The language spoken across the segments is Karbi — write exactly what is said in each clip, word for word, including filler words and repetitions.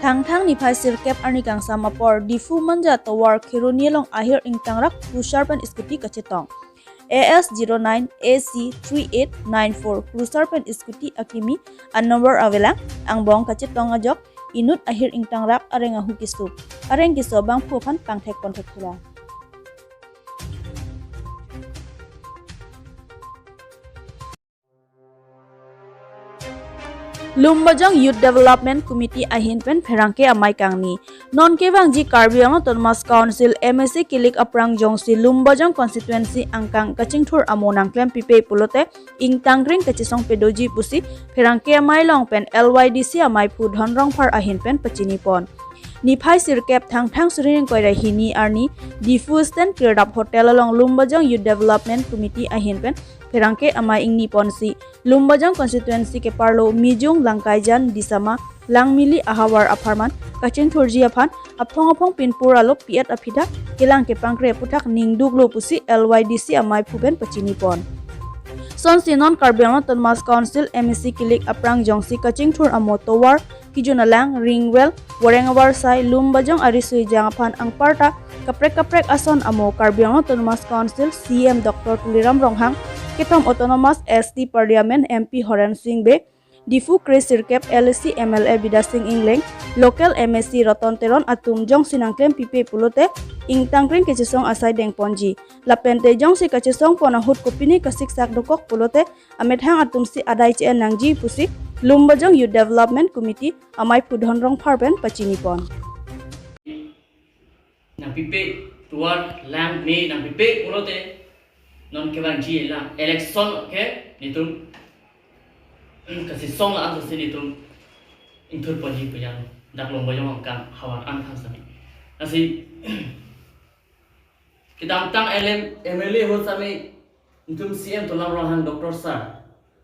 Thangthang niphai sirkep arni kangsam apor Diphu Manja tovar Kheroni along ahir ingtangrak cruiser pen scooty kachetong. A S zero nine A C three eight nine four cruiser pen scooty akimi a number avelang angbong kachetong ajok inut ahir ingtangrak areng ahu keso. Areng keso abangphu aphan pangthek ponthek thula. Lumbajong Youth Development Committee ahin pen pherangke amei kangni. Non kevangji Karbi Anglong Autonomous Council M A C kilik aphrang jongsi Lumbajong constituency angkang kachingthur amo nangklem pipe pulote ingtangring kachesong pedoji pusi pherangke amei along pen L Y D C ameiphu Dhon Rongphar ahin pen pachini pon. Niphai sirkep Thangthang suri ingkoi ra hini arni Diphu Stand Kirdap Hotel along Lumbajong Youth Development Committee ahin pen pherangke amei ingni ponsi Lumbajong constituency keparlo Mijung, Langkaijan, Disama, Langmili ahavar apharman kachingthurji aphan aphong aphong pinpur alop piat aphi ta kelang kepangkre aputhak ningduklo pusi L Y D C ameiphu pen pachini pon. Sonsi non Karbi Anglong Autonomous Council M A C kilik aphrang jongsi kachingthur amo tovar, kijun alang, ring well, wareng avar sai, Lumbajong ariso ejang aphan anparta kaprek kaprek ason amo Karbi Anglong Autonomous Council C E M Doctor Tuliram Ronghang, kethom Autonomous S T Parliament M P Horen Sing Bey, Diphu kre sirkep L A C M L A Bidya Sing Engleng, local M A C Ratan Teron atum jongsi nangklem pipe pulote ingtangring kachesong asai dengponji. Lapente jongsi kachesong pon ahut kopine kasiksak dokok pulote amethang atumsi adai che-en nangji pusi Lumbajong Youth Development Committee ameiphu Dhon Rongphar pen pachini pon. Nangpipe tovar lang me nangpipe pulote non kevangji la election ke netum kachesong la ansi netum ingthur ponji pu yang dak Lumbajong angkang havar angkang sami. Lasi kedamtang L M, M L A ahut sami netum C M Tuliram Ronghang Doctor sir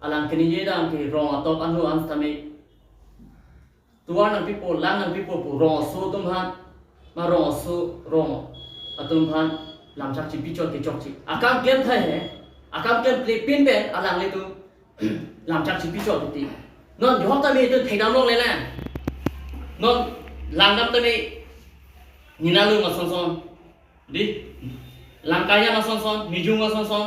alang keningje dam ke rong atok anhu an sami tovar nangpipo, lang nangpipo pu rong aso atum aphan, ma rong aso rong atum aphan lamchak chipi chot kechokche. Akam klem thai he, akam klemkle pin pen alanglitum lamchak chipi chot titi. Non johok ta me itum thekdam longle lang. Non langdam ta me Ninalung ason son. Di, Langkaijan ason son, Mijung ason son,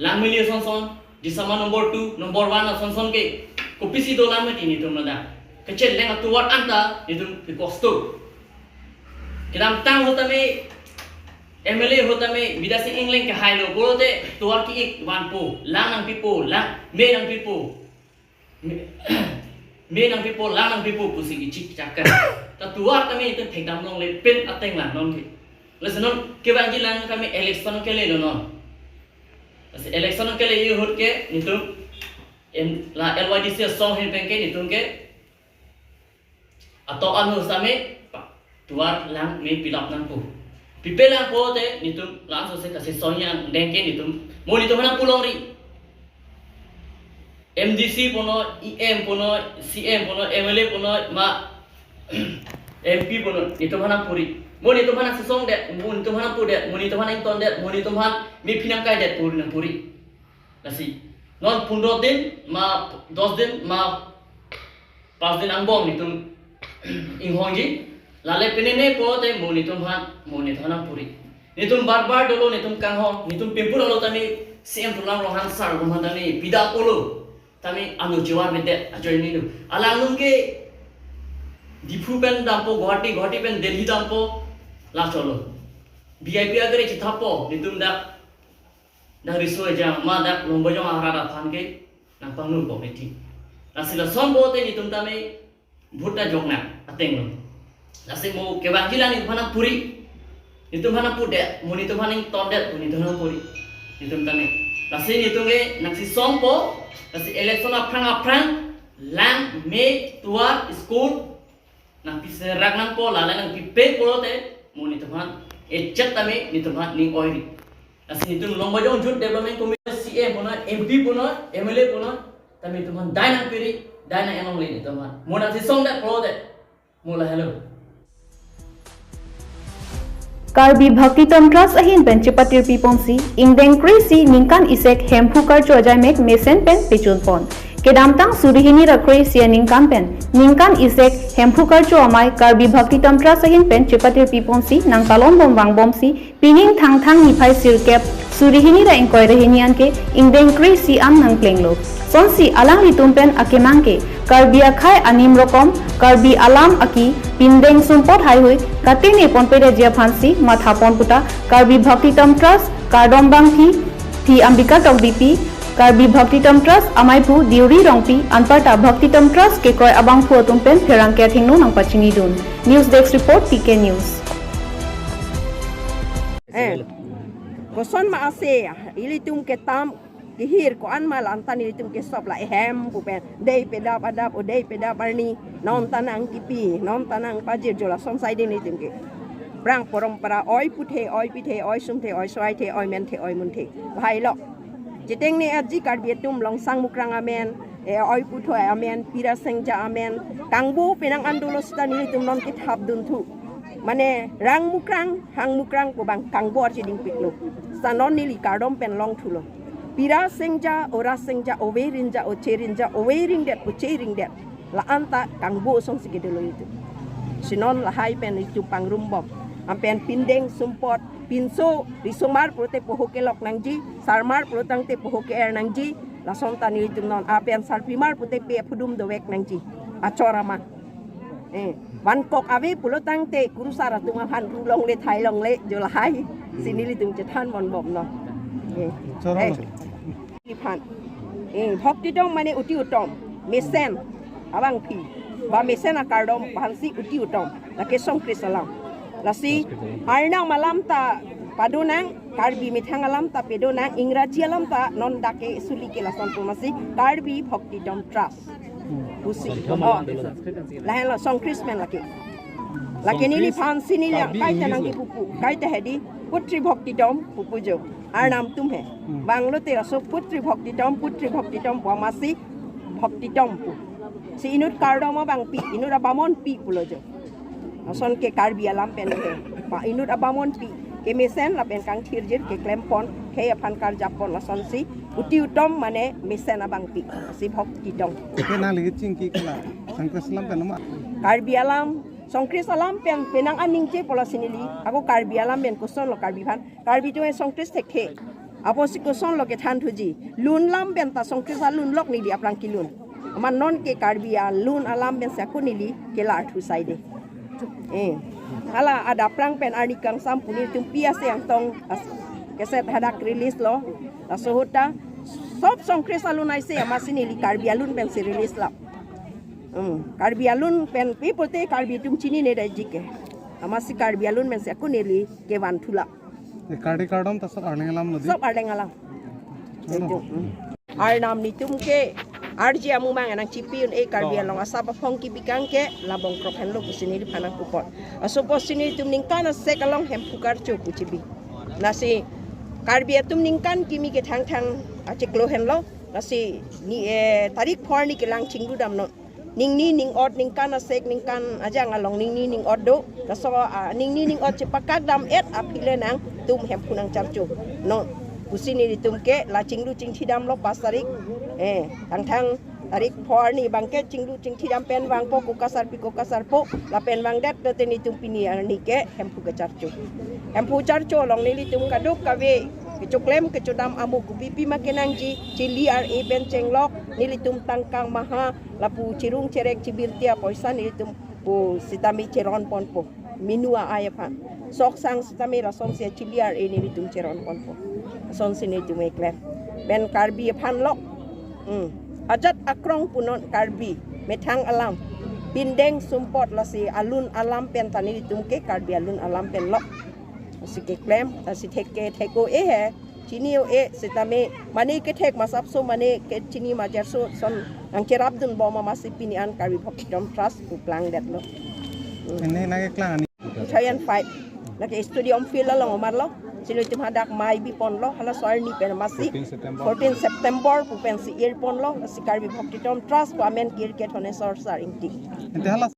Langmili ason son, Disama number two, number one ason son ke kopisi dolang mati netum ladak. Kecheleng atovar anta netum pikosto. Kedamtang ahut tame M L A ahut tame Bidya Sing Engleng kehailo pulote tovar ke-ik vanpo, lang nangpipo, lang me nangpipo. Me, me nangpipo, lang nangpipo pusi kechik chakar. Ta tovar tame itum thekdam longle pen ateng lang non ke. Lasi non kevangji lang tame election kelelo non. Lasi election kele ahut ke netum em la L Y D C asong ahin pen ke netum ke atok anhu same pa tovar lang me pilap nangpo. Pipe lang pulote netum laso se kachesong yang dengke netum mo netum aphan nangpu longri. M D C punon, E M punon, C M punon, M L A punon, ma M P punon, netum aphan nangpuri. Mo netum aphan nangchesongdet, mo netum aphan nangpudet, mo netum aphan nangtondet, mo netum aphan mephi nangkaidet pu nangpuri. Lasi non pundro din ma dos din ma pas din angbong netum inghongji. Lale penene pulote mo netum aphan, mo netum aphan nangpuri. Netum bar bar dolo netum kanghong, netum pimpur alo tame C M Tuliram Ronghang sir atum aphan tame pida polo tame anu chiwar medet ajoine lo. Alanglum ke Diphu pen dampo, Guwahati, Guwahati pen Delhi dampo, la cholo. V I P agare chithapo, netum dak dak riso ejang ma dak Lumbajong arat aphan ke nangpangnu po meti. Lasi lason pulote netum tame vote ta jokna ateng lo. Lasi mo kevangji lang netum aphan nangpuri. Netum aphan nangpudet, mo netum aphan nangtondet, mo netum aphan nangpuri. Netum tame. Lasi netum ke nangchesongpo, lasi election aphrang aphrang lang me tovar school nangpiserak nangpo, lale nangpipe pulote mo netum aphan echet tame netum aphan ning oiri. Lasi netum Lumbajong Youth Development Committee C M punon, M P punon, M L A punon, tame netum aphan dai nangpiri, dai nang-en longle netum aphan. Mo nangchesongdet pulote mo lahelo. Karbi Bhakti Tantras ahin pen chepatirpi ponsi ingdeng kre-isi ningkan isek Hemphu karcho ajaimek mesen pen pechun pon. Kedamtang suri hini ra kre-isi aningkan pen ningkan isek Hemphu Karcho Amei Karbi Bhaktitam Trust ahin pen chepatir piponsi nangtalon bom vangbomsi pining Thangthang niphai sirkep suri hini ra ingkoi ra hini anke ingdeng kre-isi an nangplenglo. Sonsi alanglitum pen akemang ke Karbi akhei anim rokom, Karbi alam aki pindeng sumpot haihui katene ponpedeji aphansi mathapon puta Karbi Bhaktitam Trust kardom bangphi, Phi Ambika Tokbipi, Karbi Bhaktitam Trust amaiphu Deuri Rongpi anparta Bhaktitam Trust kekroi abangphu atum pen pherangke athengno nangpachinidun. News Desk Report, T K News. Eh, koson ma ase, ilitum ketam kehir ko-an ma la-an ta nelitum ke sop la ehem pu pen dei pedap adap o dei pedap arni, non ta nangkipi, non ta nangpajir jo, lason sai dei nelitum ke. Prang porompara oi puthe, oi pithe, oi sumthe, oi soithe, oi menthe, oi munthe. Bhai lo. Chitengne aji Karbi atum Longsang Mukrang amen, eh, oi putho amen, Pira Sengja amen, kangbo penang an dolo seta nelitum non kethap dunthu. Mane rang mukrang, hang mukrang pu bang kangbo archiding piklo. Seta non neli kardom pen longthulo. Pira Sengja, Ora Sengja, ove rinja, oche rinja, ove ringdet, oche ringdet. La-an ta kangbo asonsi kedolo itum. Si non lahai pen itum pangrumbom. Anpen pindeng sumpot, pinso, risomar pulote poho kelok nangji, sarmar pulotangte poho ke-er nangji, lason ta nelitum non apen sarpimar pulote pe aphudum dovek nangji. Achor ama. Eh, vankok ave pulotangte kurusar atum aphan ru longle thai longle jo lahai. Si nelitum chethan mon bom non. Eh. Choro. Eh. Iphan. Eh, Bhaktitam mane uti utom. Mesen abangpi. Ba mesen akardom aphansi uti utom. Lake Songkris alam. Lasi Arnam alam ta padonang, Karbi methang alam ta pedonang, Ingraji alam ta non dak ke suli ke lason pu masi Karbi Bhaktitam Trust. Pusi. Oh. Lahenlo Songkris pen lake. Lake neliphansi neli kaita nangkipupu. Kaita hedi Putri Bhaktitam pupu jo. Arnam atum he. Hmm. Bang lote laso Putri Bhaktitam, Putri Bhaktitam pu masi Bhaktitam pu. Si inut kardom abangpi, inut abamonpi pulo jo. Lason ke Karbi alam pen he. Pa inut abamonpi. Kemesen lapen kangthirjir keklempon, khei aphan karjappon lasonsi uti utom mane mesen abangpi. Si Bhaktitam. Ke nangli chingki kena Songkris alam pen ma? Karbi alam, Songkris alam pen penang an ningje pu lasi neli. Ako Karbi alam pen koson lo Karbi aphan. Karbi atum e Songkris thekthe. Apotsi koson lo kethan thuji. Lun alam pen ta Songkris alun lok neli aplang kelun. Amat non ke Karbi alun alam pensi ako neli kelar thu sai dei. Eh. Hala adap prang pen arni kangsam pu nelitum pi ase angtong as-, keset hadak release lo. Laso ahut ta sop Songkris alun aise amatsi neli Karbi alun pensi release lo. Hmm. Karbi alun pen pi pulote Karbi atum chinine daiji ke. Amatsi Karbi alun pensi ako neli kevan thu lo. Ye kardi kardom ta sop Arleng alam lo dei? Sop Arleng alam. Ano? Itu, hmm. Arnam netum ke arje amumang nangchipi un-e Karbi Anglong asap aphong kibikang ke labong krok henlo pusi neliphan nangkupon. Laso pusi netum ningkan asek along Hemphu Karcho pu chibi. Lasi Karbi atum ningkan kimi ke Thangthang achiklo henlo. Lasi ni, eh, tarik pho arni kelang chinglu dam non. Ningni ning-ot ningkan asek ningkan ajang along ningni ning-ot do. Laso, ah, ningni ning-ot chepakak dam-et aphi le nangtum Hemphu nangcharcho non pusi nelitum ke la chinglu chingthi damlo pas tarik. Eh, Thangthang tarik pho arni abang ke chinglu chingthi dam pen vangpo, ko kasarpi ko kasarpo, lapen vangdet lote netum pini arni ke Hemphu kacharcho. Hemphu charcho along nelitum kadokave kechoklem kechodam amo kopipi ma kenangji, chili ar-e pen chenglok, nelitum tangkang maha, lapu chirung cherek chibirti apoisa nelitum pu sitame cheron ponpo. Minu a-ai aphan. Sok sang sitame lasonsi chili ar-e nelitum cheron ponpo. Lasonsi nelitum keklem. Pen Karbi aphan lo. Hmm. Ajat akrong punon Karbi. Methang alam. Pindeng sumpot lasi alun alam pen ta nelitum ke Karbi alun alam pen lo. Lasi keklem, lasi thek ke thek o-e he. Chini o-e sitame mane kethek masapso mane ke chini majerso son nangcherap dunbom amatsi pini an Karbi Bhaktitam Trust pu plangdetlo. Hmm. Ini nangkeklang ani. Two thousand five. Lake stadium field along omarlo. Si nelitum hadak mei biponlo. Halaso arni pen amatsi fourteen September. Fourteen September pu pensi ir ponlo. Si Karbi Bhaktitam Trust pu amen kir ke Thoneswar Sar Ingti. Ente hala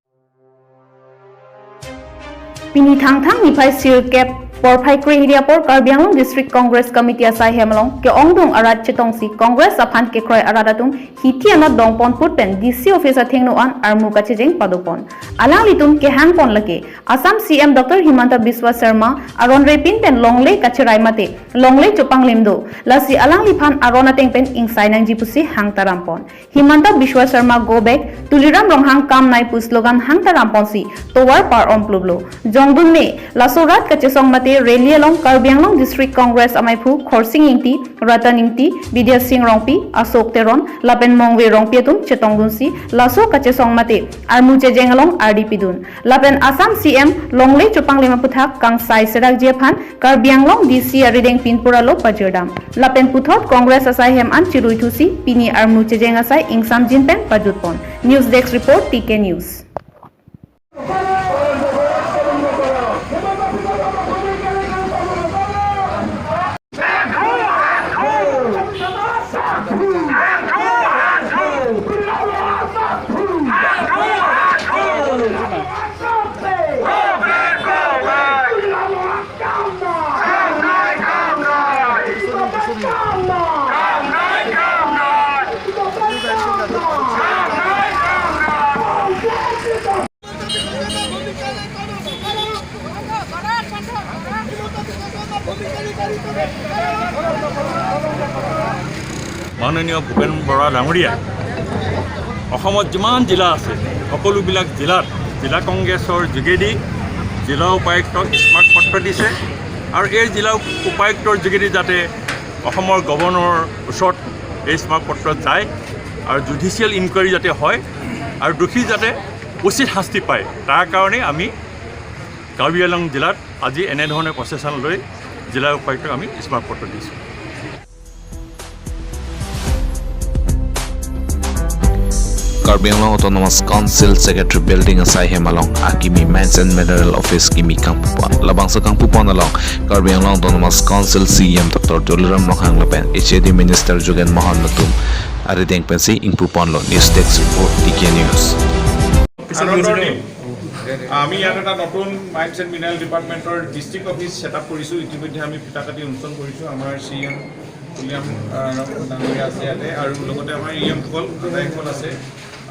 Pini Thangthang niphai sirkep Porphai kre hini apor Karbi Anglong District Congress Committee asai hem along ke-ongdung arat chetongsi Congress aphan kekroi arat atum hithi anat dongpon put pen D C office athengno an armu kachejeng padopon. Alanglitum kehangpon lake Assam C M Doctor Himanta Biswa Sarma aron repin pen longle kacherai mate longle chopanglim do. Lasi alangliphan aron ateng pen ingsai nangji pusi hangtarampon. Himanta Biswa Sarma go back, Tuliram Ronghang kam nai pu slogan hangtaramponsi tovar par-om plublo. Jongdunme, laso rat kachesong mate rally along Karbi Anglong District Congress amaiphu Khorsing Ingti, Ratan Ingti, Bidya Sing Rongpi, Ashok Teron, lapen Mongve Rongpi atum chetongdunsi laso kachesong mate armu chejeng along ardi pidun. Lapen Assam C M longle chopanglim aputhak kangsai serakji aphan Karbi Anglong D C arideng pinpura lo pajirdam. Lapen puthot Congress asai hem an chirui thusi pini armu chejeng asai ingsamjin pen pajutpon. News Desk Report, T K News. মাননীয় ভূপেন বৰা ডাঙৰীয়া অসমত যিমান জিলা আছে, সকলোবিলাক জিলাত জিলা কংগ্ৰেছৰ যোগেদি জিলা উপায়ুক্তক স্মাৰক পত্ৰ দিছে আৰু এই জিলা উপায়ুক্তৰ যোগেদি যাতে অসমৰ গভৰ্ণৰৰ ওচৰত এই স্মাৰক পত্ৰ যায় আৰু জুডিচিয়েল ইনকুৱাৰী যাতে হয় আৰু দোষী যাতে উচিত শাস্তি পায়, তাৰ কাৰণে আমি কাৰ্বি আংলং জিলাত আজি এনেধৰণে প্ৰচেছন লৈ জিলা উপায়ুক্তক আমি স্মাৰক পত্ৰ দিছোঁ। Karbi Anglong Autonomous Council Secretary Building asai hem along akimi Mines and Mineral Office kimi kangpupon. Labangso kangpupon along Karbi Anglong Autonomous Council C E M Doctor Tuliram Ronghang lapen H A D Minister Jugen Mohan atum arideng pensi ingpuponlo. News Desk Report, T K News. আনন্দৰ দিন। আমি ইয়াত এটা নতুন minus and mineral ডিপাৰ্টমেণ্টৰ district office set up কৰিছোঁ। ইতিমধ্যে আমি ফিটা কাটি উন্মোচন কৰিছোঁ। আমাৰ চি এম তুলিৰাম, আহ, ডাঙৰীয়া আছে ইয়াতে আৰু লগতে আমাৰ ই এমসকল, আটাইসকল আছে।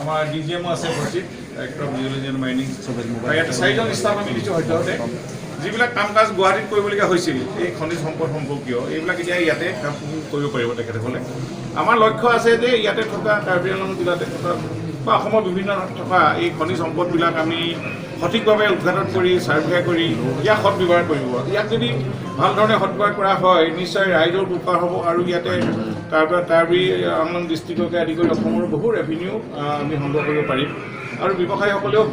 আমাৰ ডি জি এমো আছে উপস্থিত, director of geology and mining. ইয়াতে চাৰিজন ষ্টাফ আমি দিছোঁ সদ্যহতে। যিবিলাক কাম কাজ গুৱাহাটীত কৰিবলগীয়া হৈছিল, এই খনিজ সম্পদ সম্পৰ্কীয়, এইবিলাক এতিয়া ইয়াতে কাম কৰিব পাৰিব তেখেতসকলে। আমাৰ লক্ষ্য আছে যে ইয়াতে থকা কাৰ্বি আংলং জিলাতে থকা বা অসমৰ বিভিন্ন থকা এই খনিজ সম্পদবিলাক আমি সঠিকভাৱে উদ্ঘাটন কৰি, চাৰ্ভে কৰি ইয়াক সদ ব্যৱহাৰ কৰিব। ইয়াক যদি ভাল ধৰণে সদ ব্যৱহাৰ কৰা হয়, নিশ্চয় ৰাইজৰ উপকাৰ হ'ব আৰু ইয়াতে কাৰ্বি, কাৰ্বি আংলং ডিষ্ট্ৰিক্টকে আদি কৰি অসমৰ বহু ৰেভিনিউ, আহ, আমি সংগ্ৰহ কৰিব পাৰিম আৰু ব্যৱসায়ীসকলেও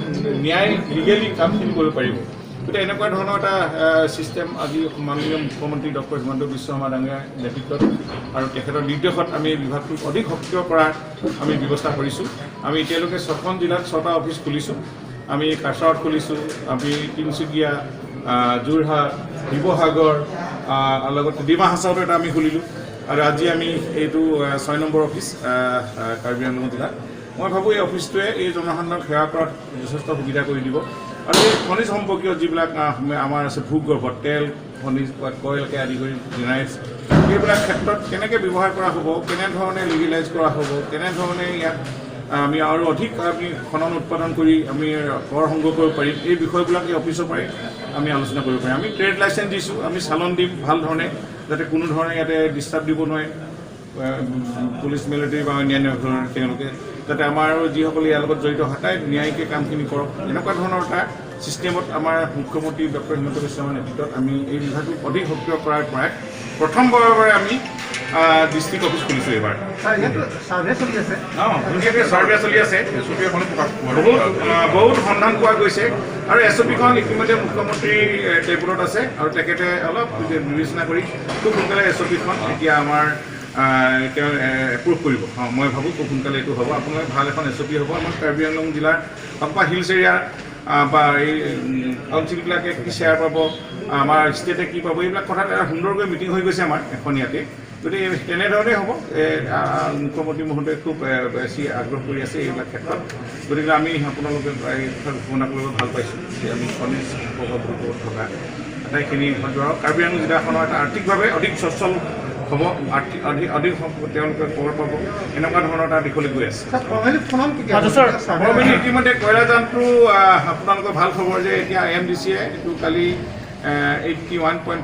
ন্যায় লিগেলি কামখিনি কৰিব পাৰিব। গতিকে এনেকুৱা ধৰণৰ এটা, আহ, ছিষ্টেম আজি মাননীয় মুখ্যমন্ত্ৰী ডক্টৰ হিমন্ত বিশ্ব শৰ্মা ডাঙৰীয়াৰ নেতৃত্বত আৰু তেখেতৰ নিৰ্দেশত আমি এই বিভাগটোক অধিক সক্ৰিয় কৰাৰ আমি ব্যৱস্থা কৰিছোঁ। আমি এতিয়ালৈকে ছখন জিলাত ছটা অফিচ খুলিছোঁ। আমি কাছাৰত খুলিছোঁ, আমি তিনিচুকীয়া, আহ, যোৰহাট, শিৱসাগৰ, আহ, লগতে ডিমা হাছাওতো এটা আমি খুলিলোঁ। আৰু আজি আমি এইটো, আহ, ছয় নম্বৰ অফিচ, আহ, আহ, কাৰ্বি আংলং জিলাত। মই ভাবোঁ এই অফিচটোৱে এই জনসাধাৰণক সেৱা কৰাত যথেষ্ট সুবিধা কৰি দিব। আৰু এই খনিজ সম্পৰ্কীয় যিবিলাক, আহ, আমাৰ আছে ভূগৰ্ভত তেল, খনিজ বা কয়লাকে আদি কৰি মিনাৰেলছ, এইবিলাক ক্ষেত্ৰত কেনেকে ব্যৱহাৰ কৰা হ'ব, কেনেধৰণে লিগেলাইজ কৰা হ'ব, কেনেধৰণে ইয়াত আমি আৰু অধিক আমি খনন উৎপাদন কৰি আমি কৰ সংগ্ৰহ কৰিব পাৰিম, এই বিষয়বিলাক এই অফিচৰ পৰাই আমি আলোচনা কৰিব পাৰিম। আমি ট্ৰেড লাইচেন্স দিছোঁ, আমি চালান দিম ভাল ধৰণে, যাতে কোনো ধৰণে ইয়াতে ডিষ্টাৰ্ব দিব নোৱাৰে। আহ, পুলিচ, মিলিটেৰী বা অন্যান্য ধৰণৰ তেওঁলোকে, যাতে আমাৰ আৰু যিসকলে ইয়াৰ লগত জড়িত সদায় ন্যায়িকে কামখিনি কৰক, এনেকুৱা ধৰণৰ এটা ছিষ্টেমত আমাৰ মুখ্যমন্ত্ৰী ডক্টৰ হিমন্ত বিশ্ব শৰ্মাৰ নেতৃত্বত আমি এই বিভাগটো অধিক সক্ৰিয় কৰাৰ পৰাই প্ৰথমবাৰৰ বাবে আমি, আহ, ডিষ্ট্ৰিক্ট অফিচ খুলিছোঁ এইবাৰ। ছাৰ, ইয়াত ছাৰ্ভে চলি আছে। অ, বিশেষকৈ ছাৰ্ভে চলি আছে। এছ অ' পি এখনো প্ৰকাশ পোৱা নাই। বহুত, আহ, বহুত সন্ধান পোৱা গৈছে আৰু এছ অ' পিখন ইতিমধ্যে মুখ্যমন্ত্ৰী, এ, টেবুলত আছে আৰু তেখেতে অলপ বিবেচনা কৰি খুব সোনকালে এছ অ' পিখন এতিয়া আমাৰ, আহ, তেওঁ, এ, এপ্ৰুভ কৰিব। অ, মই ভাবোঁ খুব সোনকালে এইটো হ'ব। আপোনালোকে ভাল এখন এছ অ' পি হ'ব। আমাৰ কাৰ্বি আংলং জিলাৰ হওক বা হিলছ এৰিয়াৰ, আহ, বা এই, উম, কাউন্সিলবিলাকে কি শ্বেয়াৰ পাব, আমাৰ ষ্টেটে কি পাব, এইবিলাক কথাত এটা সুন্দৰকৈ মিটিং হৈ গৈছে আমাৰ এখন ইয়াতে। গতিকে তেনেধৰণেই হ'ব। এ, আ, আ, মুখ্যমন্ত্ৰী মহোদয়ে খুব, এ, বেছি আগ্ৰহ কৰি আছে এইবিলাক ক্ষেত্ৰত। গতিকে আমি আপোনালোকে এই কথা ঘোষণা কৰিবলৈ ভাল পাইছোঁ যে আমি খনিজ সম্পদৰ ওপৰত থকা আটাইখিনি সমাজৰ কাৰ্বি আংলং জিলাখনৰ এটা আৰ্থিকভাৱে অধিক সচ্ছল হ'ব, আৰ্থিক অধিক অধিক সম্পদ তেওঁলোকে খবৰ পাব, এনেকুৱা ধৰণৰ এটা দিশলৈ গৈ আছে। ছাৰ, ফৰ্মেলি ফোন কেতিয়া আচ্ছা, ছাৰ। ফৰ্মেলি ইতিমধ্যে কয়লাজানটো আহ, আপোনালোকৰ ভাল খবৰ যে এতিয়া এ এম ডি চিয়ে এইটো কালি এইটি ওৱান পইণ্ট